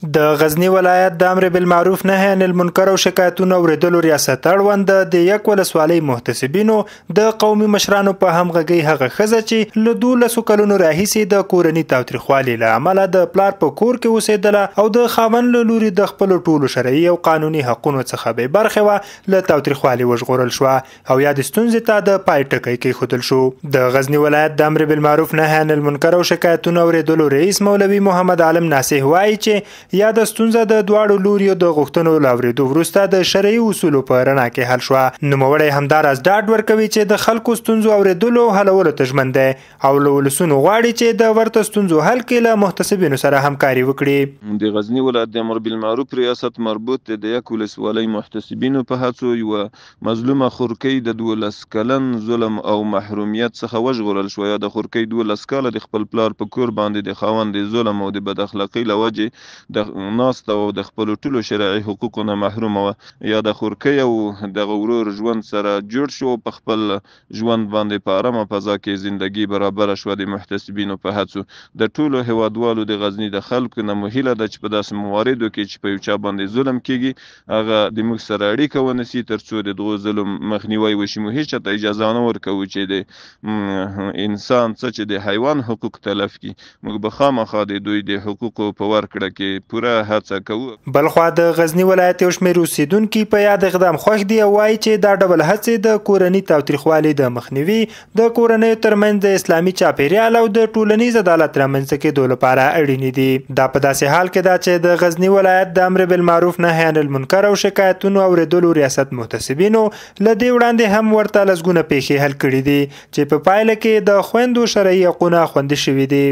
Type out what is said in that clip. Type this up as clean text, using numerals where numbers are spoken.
د غزني ولایت د امر بالمعروف نهی عن المنکر او شکایتونو اورېدلو ریاست اړوند د دیک ولسوالۍ محتسبینو د قومي مشرانو په همغږۍ هغه ښځه چې له 12 کلونو راهیسې د کورني تاوتریخوالي له امله د پلار په کور کې اوسېدله او د خاوند له لوري د خپلو ټولو شرعي او قانوني حقونو څخه بې برخې وه، له تاوتریخوالي وژغورل شوه او یادې ستونزې ته د پای ټکی کېښودل شو. د غزني ولایت د امر بالمعروف نهی عن المنکر او شکایتونو اورېدلو رئیس مولوي محمد عالم ناصح وایي چې یاده ستونزه د دواړو لوریو د غوښتنو له اورېدو وروسته د شرعي اصولو په رڼا کې حل شوه. نوموړی همداراز ډاډ ورکوي چې د خلکو ستونزو اورېدلو او حلولو ته ژمن دی او له ولسونو غواړي چې د ورته ستونزو حل کې له محتسبینو سره همکاري وکړي. د غزني ولایت د امر بالمعروف ریاست مربوط د یک ولسوالۍ محتسبینو په هڅو یوه مظلومه خورکۍ د 12 کلن ظلم او محرومیت څخه وژغورل شوه. یاده خورکۍ 12 کاله د خپل پلار په کور باندې د خاوند د ظلم او د بد اخلاقۍ له وجې د ناسته او د خپلو ټولو شرعي حقوقو نه محرومه وه. یاده خورکۍ او دغه ورور ژوند سره جوړ شو او په خپل ژوند باندې په ارامه فضا کې زندګي برابره شوه. د محتسبینو په هڅو د ټولو هیوادوالو د غزني د خلکو نه مو هیله ده چې په داسې مواردو کې چې په یو چا باندې ظلم کیږي هغه د موږ سره اړیکه ونیسي ترڅو د دغو ظلم مخنیوی وشي. موږ هیچا ته اجازه نه ورکوو چې د انسان څه چې د حیوان حقوق تلف کړي. موږ به خامخا د دوی د حقوقو په ورکړه کې پوره هڅه کوو. بلخوا د غزني ولایت یو شمېر اوسېدونکي په یاد اقدام خوښ دي او وایي چې دا ډول هڅې د کورني تاوتریخوالي د مخنیوي، د کورنیو ترمنځ د اسلامي چاپېریال او د ټولنیز عدالت رامنځته کېدو لپاره اړینې دي. دا په داسې حال کې ده چې د غزني ولایت د امر بالمعروف نهی عن المنکر او شکایتونو اورېدلو ریاست محتسبینو له دې وړاندې هم ورته لسګونه پېښې حل کړې دي چې په پایله کې د خویندو شرعي حقونه خوندي شوي دي.